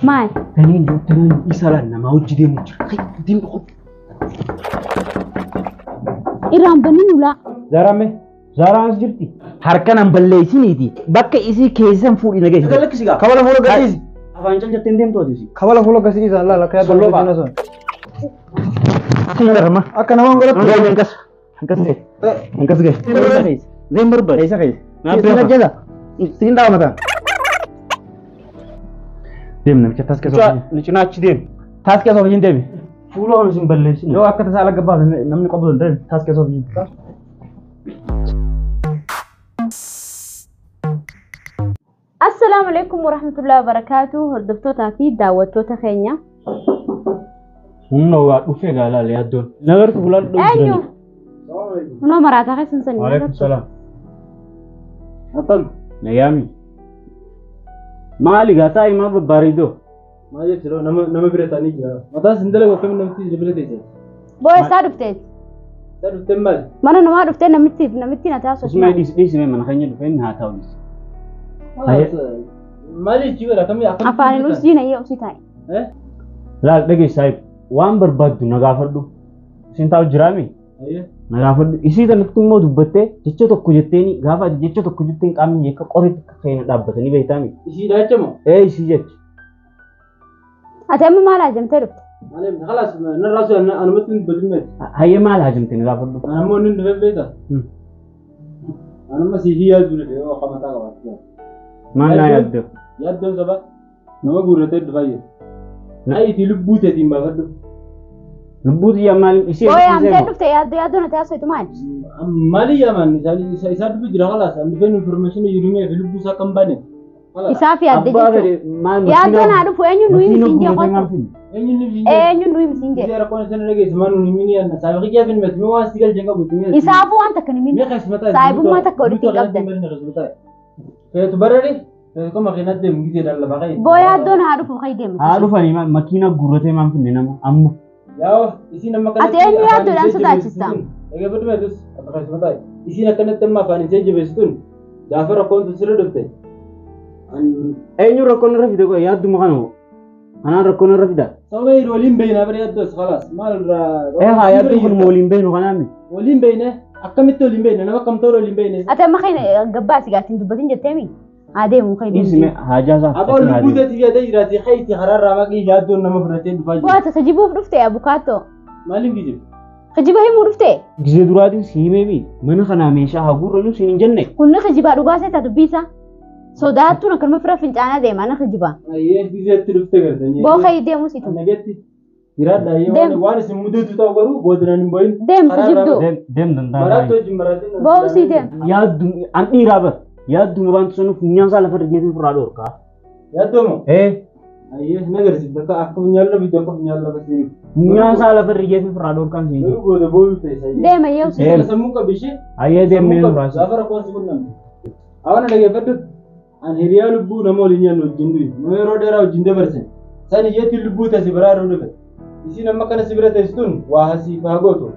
Maal? Taniin joottanaan isa laal namaa hojii deemu jira. Deemu qofa. Irraan bannin ulaa. Zaaraan Zaaraan as jirti. Harkaan an balleessiniiti. Bakka isii keessan fuudhi na geessi. Lakkisi gaa. Kabala fuula gasiisi. Afaan cal jettee deemtu ati isii. Kabala fuula gasiisi laal akka yaaddu Solloo sun. Akkana garama. Akka namaan godhattu. Hankas. Hankas gahe. Hankas gahe. Deem barbaade. Eessa keessa? Naaf Siin ajjeesa. Siin dhaaba mataa. Deem namicha taas keessa ofiin. Ni cinaa achi deem. Taas keessa ofiin deemi. Fuula ofiis hin balleessine. Yoo akka tasaa ala gabbaaf namni qabu hin deemi. Taas keessa ofiin. Assalaamu alaikum warahmatullahi wabarakaatuh. Hordoftootaa fi daawwattoota keenya. Humna waa dhufee gaalaale yaaddoon. Nagartu fuulaan dhufu Eenyu? jirani. Kunoo maraataa keessan sanii. Waalaikum salaam. Akkam? Nayyaami. Maali gaa taa'i maa babbareedoo? Maal jechuudha nama bira taa'anii jira. Mataan sin dalagu akkamiin namatti bira teesse? Boo eessaa dhufteeti? Isaa dhuftee maali? Mana namaa dhuftee namitti namitti na taasiftu. Usmee dhiis dhiisime mana keenya dhufee inni haa ta'u dhiisi. Maali jechuudha akkamii akkamitti? Afaaniin usii na iyyuu usii taa'e. Laal dhageessi saayib waan barbaaddu na gaafadhu. Isin taa'u jiraami? Na gaafadhu. Isii tanatti immoo dubbattee jecha tokko jetteeni gaafa ati jecha tokko jetteen qaamni akka qoritti akka keenya dhaabbatanii beektaami. Isii dhaachamoo? Ee isii jechi. Ati amma maal haajamtee dhufte? Maali khalaas narraa sun anumatti hin badummeeti. Hayyee maal haajamte na gaafadhu. Anammoo inni dhufee beekta. Anamma siifii yaadduu dhufe yoo akka mataa qabaatti. Maal naa yaadde? Yaaddoon saba nama guurratee dhufaa jira. Ayitii lubbuu teetiin baafadhu. Lubbuu xiyyaa maal isii Boo yaamtee dhufte yaaddoo yaaddoo na taasiftu maali? Maali yaaman isaa dhufu jira khalaas an dhufeen information jirumee fi lubbuu isaa akka hin baane. Isaaf yaadde Abbaa jechuudha. fedhe maal Yaaddoo naa dhufu eenyu nuyi misiin jee qotu? Eenyuun ni fi Eenyu nuyi misiin jee? Isee rakkoon isin dhageessu maal nuyi mini anna saayiba kiyyaa fi miti waan si galchee qabu tumi. Isaafuu waan takka ni Mee minni. qismata Saayibummaa takka walitti hin qabdan. Feetu barari feetu kama makiinaa deemu gisee dhala baqee. Boo yaaddoo naa dhufu kai deemu. Haa dhufanii makiina guurratee maal finne nama amma. Yaa isiin amma Ati eenyu yaaddoodhaan sodaachista? Dhageeffadhu meetus akka qismata isiin akkanatti amma afaan isee jabeessituun gaafa rakkoon tun sirra dhufte. Eenyu rakkoon irra fide yaadduma kana hoo? Anaan rakkoon irra fida. Sababa yeroo waliin beeknaa bara yaaddoos khalaas maal irraa. Ee haa yaaddoo kun waliin beeknu kanaa mi? Waliin beekne akkamitti waliin beekne nama kam ta'u waliin beekne. Ati amma kai gabbaasi gaatiin dubbatin jetteemi? Haa deemu kai Dhiisime deemu. haajaa isaa Aboo lubbuu teetii yaadee jiraati hayti haraarraa maqii yaaddoon nama fudhatee dhufaa Boo jira. ati kijibuuf dhufte abukaatoo? Maaliin kijibu? Kijiba himuu dhufte? Gisee duraatiin si himeemi mana kanaa meeshaa haa guurrannu siin hin jenne. Kunni kijibaa dhugaa seeta dubbiisa. Sodaattuun akkanuma fira fincaanaa deema na kijibaa. Ayyee gizeetti dhuftee gartanii. Boo kai deemu situ. Nagetti jiraadha ayyee Deem. waan isin mudatu ta'u garuu boodinaan hin boyin. Deem kijibduu. Deem deem danda'a. Maraatti wajjin maraatiin. Boo usii deem. Yaaddu an dhiiraa bar yaadduma waan sanuuf funyaan isaa lafarra jeetiin furraa dhoorkaa. Yaaddoomo. Ee Ayyee na agarsiifte akka akka funyaan lafa iddoo akka funyaan lafa siif. funyaan isaa lafarra jeetiin furraa dhoorkaan siin Garuu booda booyu teessa ayyee. Deema yoo usii. Deem. Sammuu qabi ishee. Ayyee deemnee nuraasi. Gaafa rakkoon si qunnamte. Hawana dhageeffadhu. An hiriyaa lubbuu nama waliin nyaannu wajjin du'i. Nama yeroo dheeraa wajjin dabarse. San iyyeetiin lubbuu teessi biraa yeroo dhufe. Isiin amma kana si bira teessituun waa hasiif haa gootu.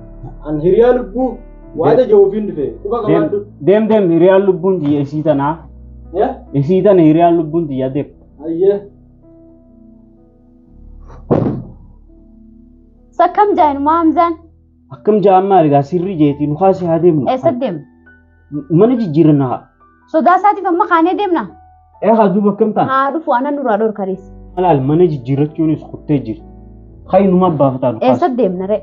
An hiriyaa lubbuu waada jahuufiin dhufe. Quba qabaadhu. Deem deem hiriyaan lubbuun tiyya isii tanaa Yaa? isii tana hiriyaan lubbuun tiyya deem. Ayyee. Sakkam jaayin moo Hamzaan? Akkam ja'an maali gaa sirrii jeetii nu kaasee haa deemnu. Eessa deemna? Mana jijjiirannaa haa. Sodaa isaatiif amma kaanee deemna? Ee haa duuba akkam ta'a? Haa dhufu anan nurraa dhorkanis. Alaal mana jijjiirrachuunis kuttee jirti. Kainuma baafataa nu kaase. Eessa deemna ree?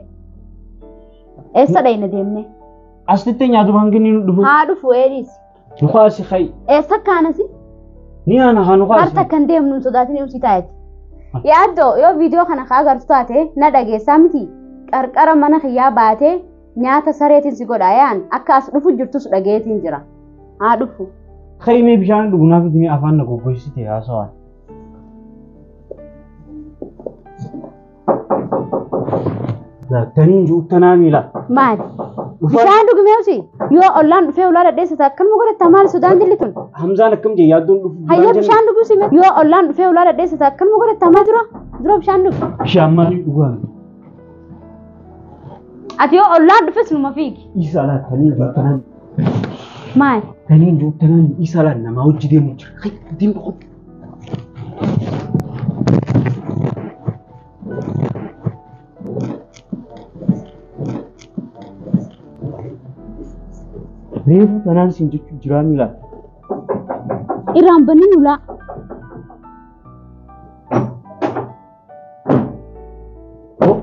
Eessa dhayna deemne? Asitti nyaatu hangi inni nu dhufu. Haa dhufu eedhiis. Nu kaase kayi. Eessa kaanasi? Ni ana haa nu kaase. Harta kan deemnu hin sodaatin usii taa'eeti. Yaaddoo yoo viidiyoo kana kaa agartu taate na dhageessaa miti. Qarqara mana kiyyaa baatee nyaata sareetiin si godha yaan akka as dhufu jirtus dhageetiin jira. Haa dhufu. Kayi mee bishaan dhugunaaf itti afaan na goggogsite haasawaan. Taniin juuttanaa miila. Maali? Bishaan dhugumee usii yoo ollaan dhufee ulaa dhadheessata akkanuma godhatta maali sodaan dilli tun? Hamzaan akkam jee yaaddoon dhufu. Hayya bishaan dhuguu si yoo ollaan dhufee ulaa dhadheessata akkanuma godhatta maal dura dura bishaan dhugu. Bishaan maalii dhugaan? Ati yoo ollaan dhufes numa fiigi. Isa alaa taniin juuttanaa. Maali? Taniin juuttanaa isa alaa namaa hojii deemu jira. Deemu qofa. Reefu tanaan siin jechuun jiraa miila. Irraan banni nulaa.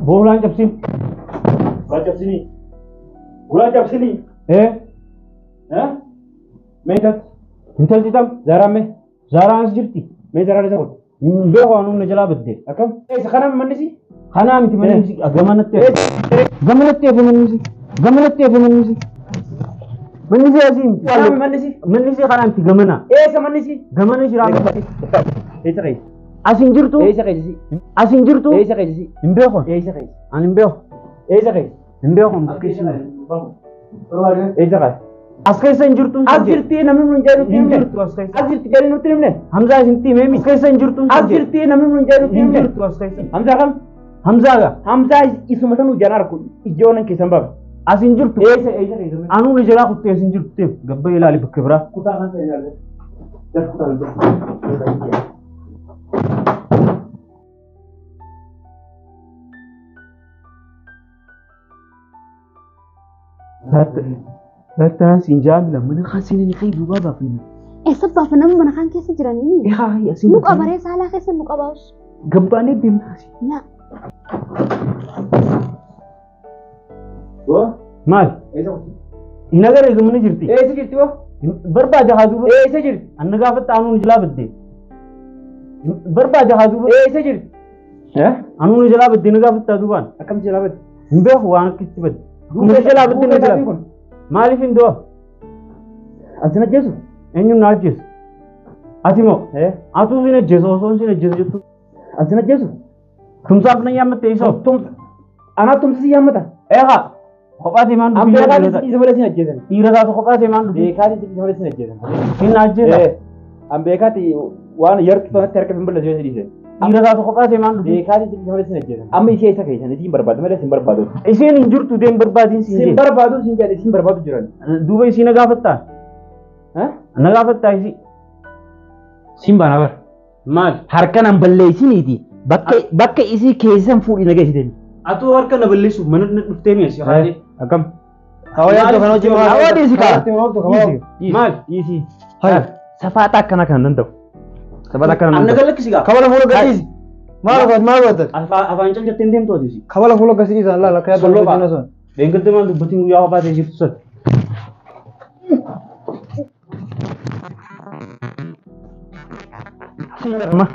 Boolaan cabsin. Ulaan cabsinii. Ulaan cabsinii. Ee. Mee intalti? Intalti tam? Zaaraan mee? Zaaraan as jirti. Mee Zaaraan isa godhu? Hin beeku waan humna jalaa badde. Akkam? Isa kanaan mannisi? Kanaa miti mannisi gamanatti hafe. Gamanatti hafe mannisi. Gamanatti hafe mannisi. Mannisi asii miti. Kanaan mannisi? Mannisi kanaa miti gamana. Eessa mannisi? Gamana jira. Eessa keessa? As hin jirtu. Eessa keessa? As hin jirtu. Eessa keessa? Hin beeku. Eessa keessa? Ani hin beeku. Eessa keessa? Hin beeku. Eessa keessa? As keessa hin jirtu. As jirti namni nun jedhu Hin jirtu as keessa. As jirti jedhu nutti himne. Hamzaa isin himee miti. As keessa hin jirtu. As jirti namni nun jedhu nutti Hin himne. jirtu as keessa. Hamzaa kam? Hamzaa gaa. Hamzaa isuma sanuu jaan arku ijoonan keessan baaba. As hin jirtu. Eessa eessa keessa? Anuu ni jalaa kuttee as hin jirtu deem. Gabba ilaali bakka biraa. Kutaa kan ta'e ilaali. Jar kutaa kan ta'e. Laattaan siin jaamila mana kan ni kai duuba baafna. Eessa baafna mana kan keessa jiranii? Ehaa asiin. Nu qabaree saalaa keessa nu qabaus. Gabbaanee deemna asii. Na. Boo? Maal? Eessa kutti? Hin agarre gamana jirti. Eessa jirti boo? Barbaada haa duuba. Eessa jirti? Anna gaafatta anuu ni jalaa badde. Barbaada haa duuba. Eessa jirti? Anuu ni jalaa badde na gaafatta duubaan. Akkam jalaa badde? Hin beeku waan akkasitti badde. Akkuma jalaa badde na jalaa. Maaliif hin du'a? Asin ajjeesu? Eenyuun na ajjeesu? Ati moo? Atuu sin ajjeesu osoo sin ajjeesu jettu. Asin ajjeesu? Tumsaaf na yaammatte isoo. Tumsa. Anaa tumsa si yaammata? Eegaa. Kophaa deemaan An dubbii beekaa isa malee sin ajjeesan. Dhiira taatu kophaa deemaan dubbii. Beekaa isa malee sin ajjeesan. Hin ajjeesa. An beekaati waan yartu sanatti harka hin balleessu yoo si dhiise. Dhiira taatu kophaa deemaan dubbii. Beekaa isa malee sin ajjeesan. Amma ishee isa keessan isiin barbaadu malee sin barbaadu. Isheen hin jirtu deem barbaadiin siin Sin jee. barbaadu sin jedhe isiin barbaadu jiran. Duuba isii na gaafattaa? Na gaafattaa isii? Sin baana bar. Maal? Harka nan balleessiniiti. Bakka isii keessan fuudhii na geessite. Atuu harka na balleessuuf mana na dhuftee mi asii haadhe? Akkam? Hawaa yaaddu kana hojii Hawaa dhiisi kaa. Maal? Dhiisi. Hayi. Safaata akkana kan danda'u. Safaata akkana Anna danda'u. galakkisi gaa. Kabala fuula gadiisi. Maal goota maal goota? Afaan cal jettee hin deemtu ati isii. Kabala fuula gadiisi laala akka yaaddu Solloo hojii sun. Beengadde maal dubbatiin guyyaa kophaa ta'e jirtu sun.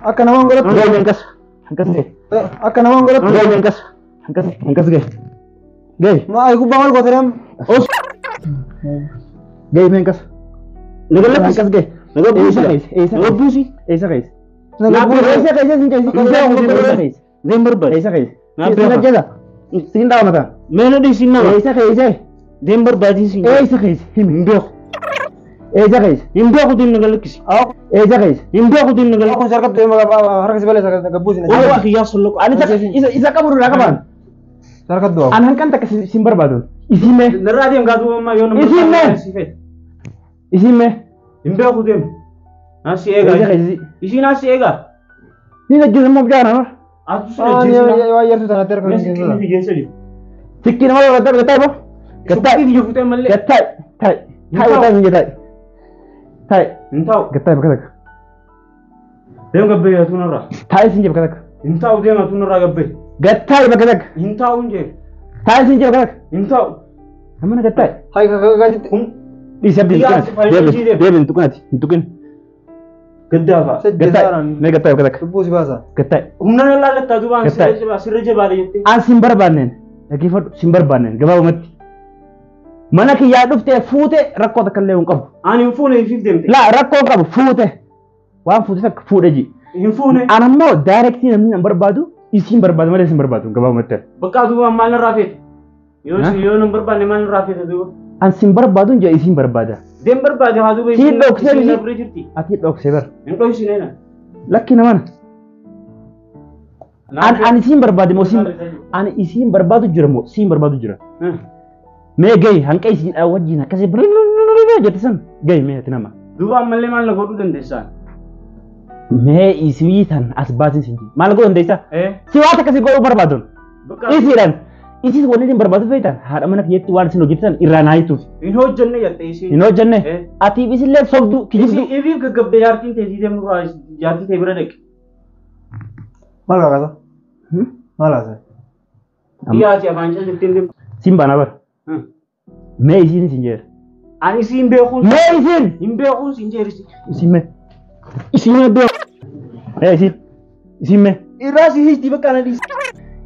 Akka namaan godhattu. Gahee hanqas. Hanqas gahee. Akka namaan godhattu. Gahee hanqas. Hanqas hanqas gahee. Gahee. Maa gubbaa maal goota deem? Gahee mee hanqas. Na galakkisi. Hanqas gahee. Na gabbuusi. Eessa Na gabbuusi. Eessa keessa? Eessa Eessa keessa sin keessa? Eessa keessa? Deem barbaade. Eessa keessa? Na Sin beeka. ajjeesa. Sin dhawa mataa. Mee na dhiisin nama. Eessa keessa? Deem barbaadiin siin jee. Eessa keessa? Himi. Hin beeku. Eessa keessa? Hin beeku deem na galakkisi. Eessa keessa? Hin beeku deem na galakkisi. Kun sarkatti harka si balleessa gabbuusi. Waan kiyyaa solloqo. Ani isa qabu duraa qabaan. Sarkatti du'a. An hanqan takka sin barbaadu. Isiin mee? Narraa deem gaa duuba ammaa yoo nama. Isiin mee? Si feete. Isiin mee? Hin beeku deem. Asi Eessa eegaa. keessa? Isiin asi eegaa. Ni ajjeesa immoo bishaan nama. Atu sin ajjeesina. Waa yartuu sanatti harka Mee sikkii fi geessa jiru. Sikkii nama gattaa gattaa boo. Gattaa. Sikkii fi fuutee mallee. Gattaa. Ta'i. Ta'i gattaa hin ta'i. Ta'i. Hin ta'u. Gattaa bakka takka. Deem gabbee atuu narraa. Ta'i sin jee bakka takka. Hin ta'u deem atuu narraa gabbee. Gattaa bakka takka. Hin ta'u hin jee. Ta'i sin jee bakka takka. Hin ta'u. Nama na gattaa. Hayi gaditti. Kun Dhiisi abdii hin Dhiyaasi tuqinati. fayyadamii Deebi deem. deebi hin tuqinati. Hin tuqin. Gaddaafa. Gattaa. Mee gattaa bakka takka. Lubbuu si baasa. Gattaa. Humna na laallattaa duubaan Gattaa. sirra jabaadha jettee. An sin barbaanneen. Dhaggeeffadhu sin barbaanneen gabaabumatti. Mana kiyyaa dhuftee fuute rakkoo takka illee hin qabu. Ani hin fuune ifiif deemte. Laa rakkoo hin qabu fuute. Waan fuute takka fuudhe ji. Hin fuune. An ammoo daayirektii namni hin barbaadu isiin barbaadu malee sin barbaadu gabaabumatti. Bakka duubaan maal narraa feete? Yoo yoo nan barbaanne maal narraa feete duuba? An sin barbaadu hin jee isiin barbaada. Deem barbaade haa duuba Siin dhoksee isiin miti. na bira jirti. Ati dhoksee bar. Hin dhoksine na. Lakki namana. An isiin barbaade moo siin ani isiin barbaadu jira moo siin barbaadu jira. Mee gahi hanqa isiin wajjin akkasii jette san gahi mee ati nama. Duuba ammallee maal na godhuu dandeessaa? Mee isii tan as baasin siin jee. Maal godhuu dandeessaa? Eh? Si waan akkasii godhuu barbaadun. Bakka Isiidhaan Isis wanni isin barbaadu feetan haadha mana kiyyatti waan isin hojjetan irraa naa hituuf. Hin hojjenne jette isiin. Hin hojjenne. Atiif isillee sobdu kijibdu. Isii ifiif gaggabdee jaartiin tee sii deemnu irraa jaartii tee bira dhaqi. Maal kaasa? Maal haasa? Dhiyaati afaan calleettiin deemtu. Siin baana bara. Mee isiin isin jeera. Ani isiin beekuun. Mee isiin. Hin beekuun siin jeerisi. Isiin mee. Isiin mee beeku. Mee isiin. Isiin mee. Irraa si hiisti bakka ana dhiisi.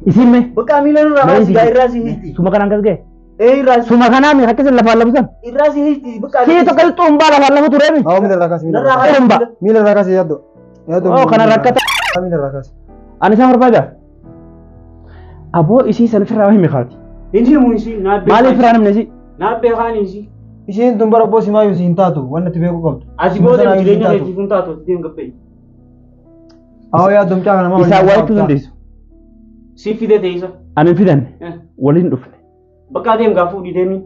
Isiin mee. Bakka miila nurraa baasi gaa irraa si hiisti. Suma kanaan gas ga'e. Ee irraa si. Suma kanaa mee akka isin lafaan lafusan. Irraa si hiisti bakka. Sii tokko xumbaa lafaan lafu ture mi. Haa miila irraa kaasi miila irraa kaasi. Xumba. Miila irraa kaasi yaaddoo. Yaaddoo. Oo kana rakkata. Miila irraa kaasi. Ani isaan barbaada. Aboo isii san ofirraa himi kaati. Hin himu isii naa beekaa. Maaliif firaan himne isii? Naa beekaan isii. Isheen tun bara abboo simaayyuu siin taatu waan natti beekuu qabdu. Asii booda jireenya keetii kun taatu ati deem gabbee. Haa yaaddoo mucaa kana maal Isaan walitti dandeessu. Si fide teessa. Ani hin fidanne. Waliin dhufne. Bakka deem gaa fuudhii deemiin.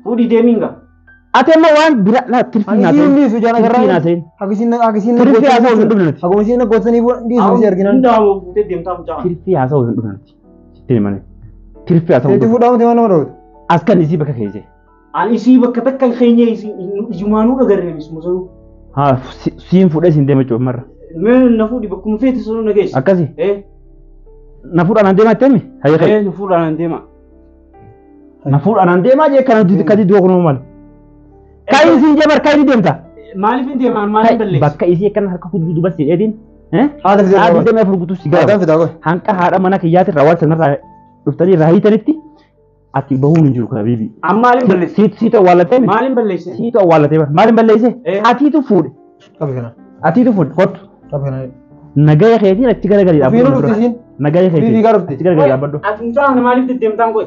Fuudhii deemiin gaa. Ati amma waan bira laa tirfii Ani naa siin ta'in. dhiisu jaan Tirfii agarraa. naa ta'in. Akkasiin akkasiin Tirfii haasa'uu hin dhufne nuti. Akkuma isiin gootanii dhiisu si arginan. Hundaa'u fuutee deemtaa mucaa kana. Tirfii haasa'uu hin dhufne nuti. Sitti himanii. Tirfii haasa'uu hin Seetii dhufne. fuudhaa miti waan nama dhawwatu. As kan isii bakka keesse. Ani isii bakka takka hin keenye isii ijumaanuu dhagarreen isuma sanuu. Haa siin fuudhee siin deema jechuudha marra. Mee na fuudhi bakkuma feete sanuu na geessi. Akkasi. Ee. Na fuudhaan aan deemaa jettee mi? Hayya ka'e. Ee na fuudhaan aan deema. Na fuudhaan aan deemaa jee kana kadi du'a kunuu maal. Kaayii siin jee bar kaayii deemta. Maaliif hin deemaan maaliif balleessi? Bakka isii akkana harka fuudhu duuba si dheedin. Haadha fidaa Haadha qoy. deemee afur guutuu si Haadha gaaba. fidaa qoy. Hanqa haadha mana kiyyaatiin raawwal sanarraa dhuftanii irraa hiitanitti ati bahuun hin jiru kana biibi. Amma maaliin balleessi? Siitu siitu awwaalatee mi? Maaliin balleessi? Siitu awwaalatee bar. Maaliin balleesse? Atiitu fuudhe. Qabi kana. Atiitu fuudhe kottu. Qabi kana. Nagaya keetiin achi garagalii Ofiinuu dhaabbadhu. dhufti isiin. Nagaya keetiin. Fiigaa dhufti. Achi garagalii dhaabbadhu. Ati mucaa kana maaliif deddeemtaan qoy?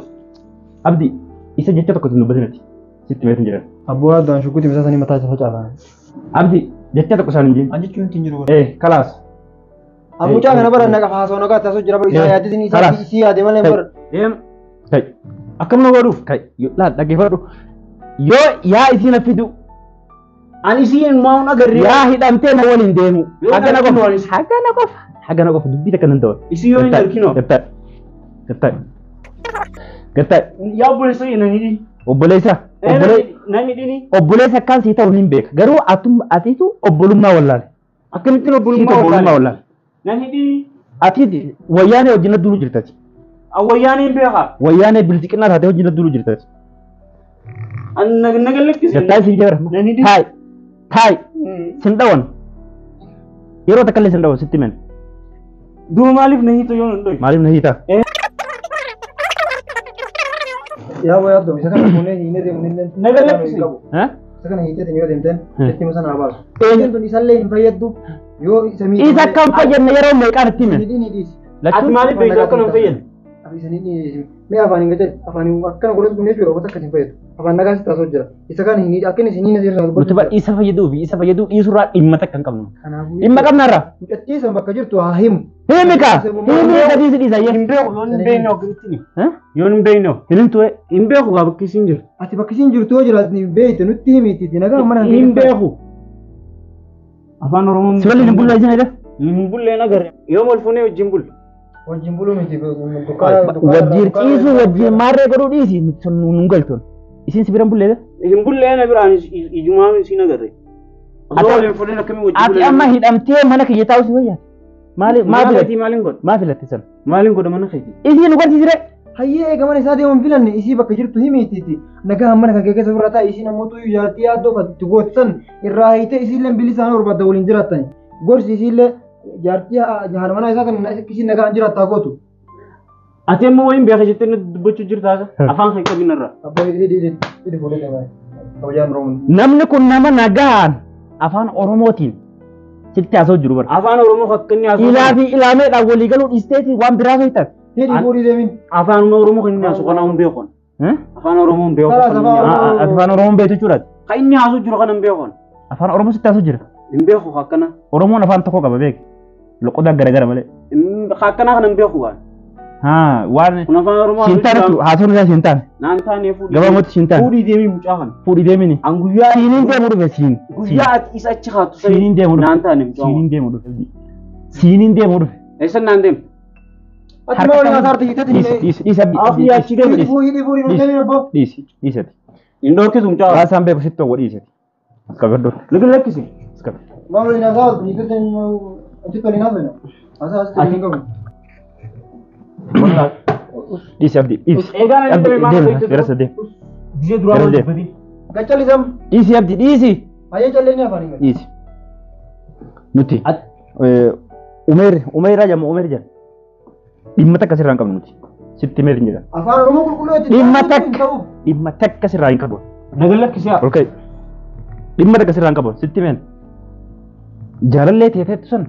Abdi isa jecha tokko ittiin dubbatin ati. Sitti beekan jiran. Abboo yaaddoo an shukkuuti misaa sanii mataa isa facaasan. Abdi jecha tokko isaan hin jiin. An jechuun hin jiru. Ee kalaas. Mucaa kana bara naqa haasoo nagaa taasisuu jira bara isaa yaadde isin Kalaas. isii yaade malee bara. Deem. Kai. Akkam na godhuuf? Kai. Laal dhaggeeffadhu. Yoo yaa isiin fidu Ani isiin maa'uun agarree. yaa hidhamtee na waliin deemu. Yoo Hagana arginu qofa. waan isii. Hagana qofa. Hagana qofa dubbii takka nan ta'u. Isii yoo hin arginu. Gatta. Gatta. Gatta. Yaa obboleessa nan hidhi. Obboleessa. Nan hidhini. Obboleessa akkaan sii ta'u hin beeka. Garuu atum atiitu obbolummaa wallaale. Akkamittiin Siitu obbolummaa obbolummaa wallaale? wallaale. Nan hidhini. Ati wayyaanee wajjin duulu jirtati. Wayyaaneen beekaa. Wayyaanee bilxiqinnaa taatee wajjin duulu jirtati. Ani na gallakkise. Gattaa isin jabara. Nan hidhi. Taayi. Taayi. Sin dhawan. Yeroo takka illee sin dhawan sitti men. Duuba maaliif na hiitu yoo hin dhoyi? Maaliif na hiitaa? Yaa boo yaaddoo isa kana fuunee hiinee deemnu illee. Na gallakkise. Isa kana hiiteetiin yoo deemteen itti musa naa baasu. Eenyu? Isheen tun isallee hin fayyaddu yoo isa miidhu. Isa akka hin fayyadne yeroo meeqaan itti himen? Hidhiin hidhiisi. Ati maaliif beektaa akka na hin fayyadne? Ati isa hidhiin mee afaan hin gajalli afaan akkana godhatu kun jechuudha wanta akkasiin fayyadu. Afaan nagaa sitti haasa'u jira. Isa kana hin hidhi akka inni isiniin asirraa Nuti bar isa fayyaduu fi isa fayyaduu dhiisurraa dhimma takka hin qabnu. Kanaafuu Dhimma qabnarra. mucattii san bakka jirtu haa himu. Himi kaa. Himi gadii si dhiisa. Hin beeku yoon hin beekne akkamitti Yoon hin beekne. Hin himtu Hin beeku gaa bakki isiin jiru. Ati bakka isiin jirtu yoo jiraatni beekte nutti himiiti nagaa mana Hin beeku. Afaan Oromoo. Si waliin hin bulle isin jedha. Hin bulleen agarre. Yoom wal fuunee wajjin bulle? Wajjin buluu miti Wajjin ciisuu wajjin maarree godhuu dhiisi nuti nun galtoon. Isin si bira hin bullee Hin bulleen biraan ijumaan isiin agarre. Osoo waliin fuudhin akkamii wajjin Ati amma hidhamtee mana kiyya taa'u si wayyaa. Maali maa filatte? Maaliin godha? Maa filatte sana? Maaliin godha mana keeti? Isii nu garsiisire. Hayyee eega mana isaa deemuun filanne isii bakka jirtu himiitiiti. Nagaa mana kan keessa ofirraa taa'e isiin ammoo tuyyuu jaartii yaaddoo kan itti gootisan irraa hiitee isiillee bilisaan barbaadda waliin jiraattani. Gorsi isiillee jaartii haadha manaa isaa kan isiin nagaan jiraattaa gootu. Ati amma wayin beeka jettee na dubbachuu jirta afaan kan qabin irraa. Abbaa hidhi hidhi hidhi fuudhee deemaa. Kabajaan Oromoo. Namni kun nama nagaan afaan Oromootiin sitti haasa'u jiru bara. Afaan Oromoo akka inni haasa'u. Ilaa fi ilaameedhaan walii galuu dhiisteeti waan biraa feetan. Hidhi fuudhii deemin. Afaan Oromoo kan inni haasa'u kana hin beeku. Afaan Oromoo hin beeku. Afaan Oromoo hin beektu jechuudha. Kan inni haasa'u jiru kana hin beeku. Afaan Oromoo sitti haasa'u jira. Hin beeku akkana. Oromoon afaan tokko qaba beek. Loqoda garagara malee. Akkana kana hin beeku waan. Haa waan. Kun afaan Oromoo Siin taane haasa'uun isaa siin taane. Naan taane fuudhii. Gabaabumatti siin taane. Fuudhii deemii mucaa kana. Fuudhii deemini. An guyyaa. Siiniin deemu dhufe siin. Guyyaa ati isa achi haatu. Siiniin deemu dhufe. Naan taane mucaa. Siiniin deemu dhufe. Siiniin deemu dhufe. Eessan naan deemu? Ati maa waliin haasa'aa jirti? Dhiisi dhiisi abdii. Afii achi deemu dhiisi. Fuudhii fuudhii nuti deemee obbo. Dhiisi dhiisi ati. Hin dhoorkisu mucaa. Waan isaan beeku sitti hawwa dhiisi ati. As qabadhu. Lukin lakkisi. As qabi. Maa waliin haasa'aa jirti? Ati waliin haasa'ina. Haasa'aa asitti waliin qabu. Dhiisi abdii dhiisi. Eegaa namni Abdii maal deemi beektu? gara sadee. Gisee duraa Gara wal deemu. dubbatin. Gaccalisam. Dhiisi abdii dhiisi. Hayyee callee ni afaan hin Dhiisi. Nuti Umeer Umeeraa jedhama Umeer jedhama. Dhimma takka sirraa hin qabnu nuti. Sitti himeetiin hin jedhama. Afaan Oromoo qulqulluu itti Dhimma takka dhimma takka sirraa hin qabu. Nagan lakkisi haa. Ol ka'i. Dhimma takka sirraa hin qabu. Sitti himeen. Jaalallee teeteettu san.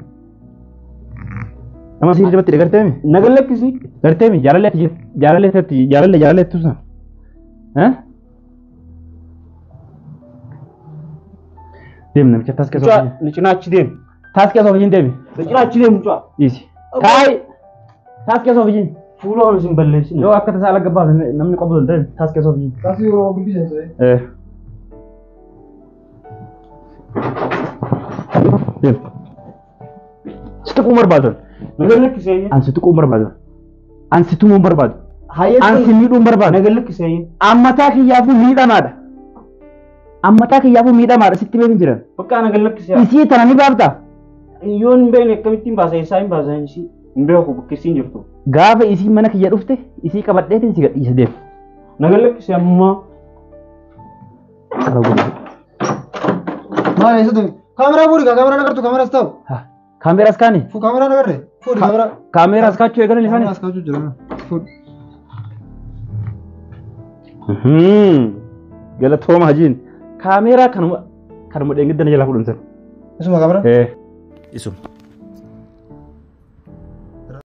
Nama siirri jabatti garteemi. Nagan lakkisi. Garteemi jaalallee jaalallee teetti jaalallee jaalallee tu san. Deemi namicha taas keessa Mucaa ofiin. ni cinaa achi deemu. Taas keessa ofiin deemi. Ni cinaa achi deemu mucaa. Dhiisi. Kaayi. Taas keessa ofiin. Fuula kana isin balleessine. Yoo akka tasaa alagga baase namni qofa hin ta'in taas keessa ofiin. Taasii yeroo gubbisan ta'e. Deemi. Si tuquu barbaadan. Nagan lakkisi. An si tuquu barbaadu. An si tumuu barbaadu. Hayyee An si miidhuu barbaadu. Nagan lakkisi. Ammataa kiyyaafuu miidhamaadha. Ammataa kiyyaafuu miidhamaadha sitti beekin jiran. Bakka nagan lakkisi. Isii tana ni baafta. Yoon hin beekne akkamittiin baasa eessaa hin baasa isii hin beeku bakka isiin jirtu. Gaafa isii mana kiyya dhufte isii qabadheetiin si gadhiisa deemu. Nagan lakkisi ammaa. Qara godhu. Maal eessa deemu? Kaameraa fuudhi kaameraa nagartu kaameraa as taa'u. Kaameeraas kaani? Fu kaameraa nagarre. Fuudhi kaameraa. Kaameeraas kaachuu eegalan Kaameraa isaanii? as kaachuu jira. Fuudhi. Galatooma hajiin. Kaameeraa kanuma kanuma dheengadda na jalaa fudhan sana. Isuma kaameraa. Isuma.